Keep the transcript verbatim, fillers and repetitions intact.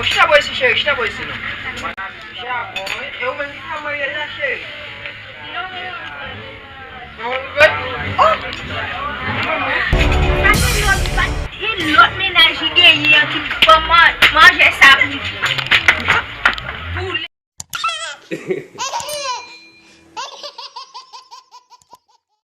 Chita bò isi, cheri, chita bò isi non. Chita bò, wi. E ou menm ki ka mwen ye la, cheri? Non, non, non. Oh! Sa se lòt, sa se lòt mennaj li genyen an ki ban man,